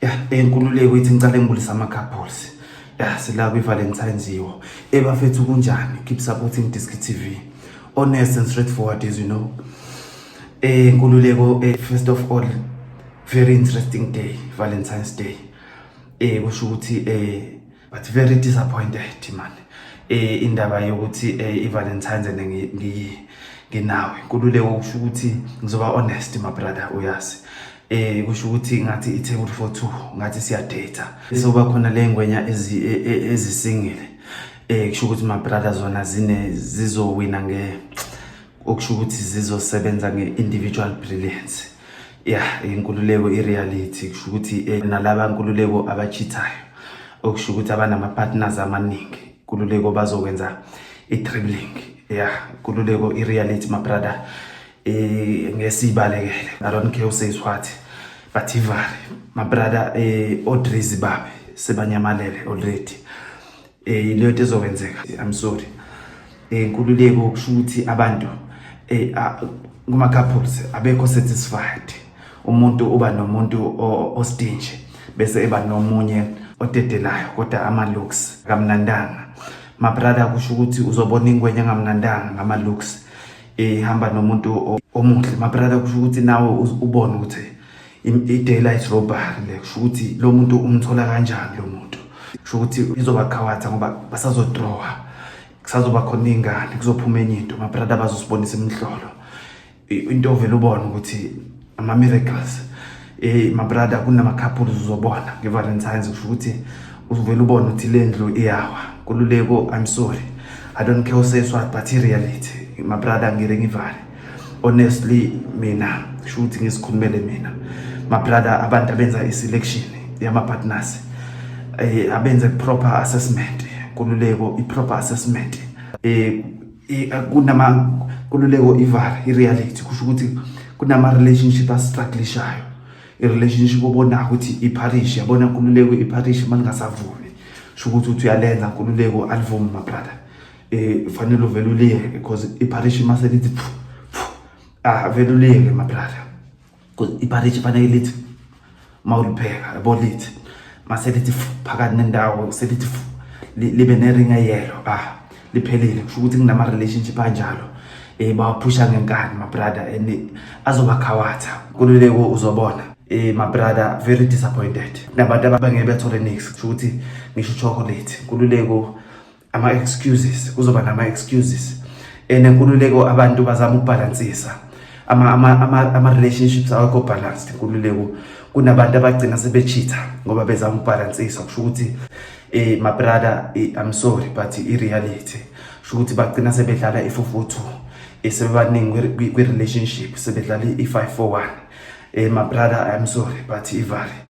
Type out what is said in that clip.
Ya, enkululeko ithi ngicale ngibulisa ama-couples. Ya, sila kwi-Valentine's yiwo. Ebafethu kunjani? Keep supporting Diski TV. Honest and straightforward, as you know. Nkululeko, first of all, very interesting day, Valentine's Day. Kusho ukuthi but very disappointed, man. Indaba yokuthi i-Valentine's and nginawe. Nkululeko, kusho ukuthi ngizoba honest, my brother, uyazi. Kusho ukuthi ngathi i-table for two, ngathi siya-date. Soba khona le ngwenya ezisingile. Kusho ukuthi, my brother, zona zine zizowina nge okusho ukuthi zizosebenza nge-individual brilliance. Yeah, inkululeko, i-reality kusho ukuthi nalaba, nkululeko, abachithayo, okusho ukuthi abanama-partners amaningi, nkululeko, bazokwenza i-dribbling. Yeah, nkululeko, i-reality, my brother, ngesibalekele. I don't care who says what, but ivari, my brother, Audrey babe sebanyamalele already. Leyo nto ezokwenzeka, I'm sorry. Nkululeko, kusho ukuthi abantu kuma couples abekho satisfied. Umuntu uba nomuntu ostingy, bese eba nomunye odedelayo, kodwa ama looks kamnandanga. My brother, kusho ukuthi uzobona ingwenya engamnandanga ngama looks ehamba nomuntu omuhle. My brother, kusho ukuthi nawe ubone ukuthi i-daylight robbery le. Kusho ukuthi lo muntu umthola kanjani lo muntu? Kusho ukuthi izoba khawatha ngoba basazodrawa, kusazoba khona iy'ngane, kuzophuma enye into, my brother, bazosibonisa imihlolo. Into ovele ubone ukuthi ama-miracles, my brother, kunama-couples uzobona nge-Valentines, kusho ukuthi uvele ubone ukuthi le ndlu iyawa. Nkululeko, I'm sorry, I don't care who says what, but i-reality, my brother, ngire ngivale. Honestly, mina kusho ukuthi ngisikhulumele mina, my brother, abantu abenza i-selection yama-partners, abenze proper assessment, Nkululeko, i-proper assessment. Kunama, Nkululeko, ivari i-reality, kusho ukuthi kunama relationship astrugglishayo, i-relationship obonayo ukuthi iparish, yabona, Nkululeko, iparish malingasavumi, kusho ukuthi uthi uyalenza, Nkululeko, alivumi, my brother. Fanele uvele uliyeke because iparish mase lithi pfu pfu, ah, vele uliyeke, my brother, because iparish fanele lithi mawulipheka, yabo, lithi mase lithi fu phakathi nendawo, selithi fu, libe neringa yellow, ah, liphelile. Kusho ukuthi kunama relationship anjalo, bawaphusha ngenkani, my brother, and azoba khawatha. Nkululeko, uzobona, my brother, very disappointed nabantu abangeke bethole nix. Kusho ukuthi ngisho chocolate, Nkululeko, ama excuses, kuzoba nama excuses. And Nkululeko, abantu bazama ukubalansisa ama relationships awekho balanced. Nkululeko, kunabantu abagcina sebechitha ngoba bezama ukubalansisa. Kusho ukuthi, my brother, I'm sorry, but i reality, kusho ukuthi bagcina sebedlala i-442, sebebaningi kwi relationship, sebedlala i-541. My brother, I'm sorry, but ivari.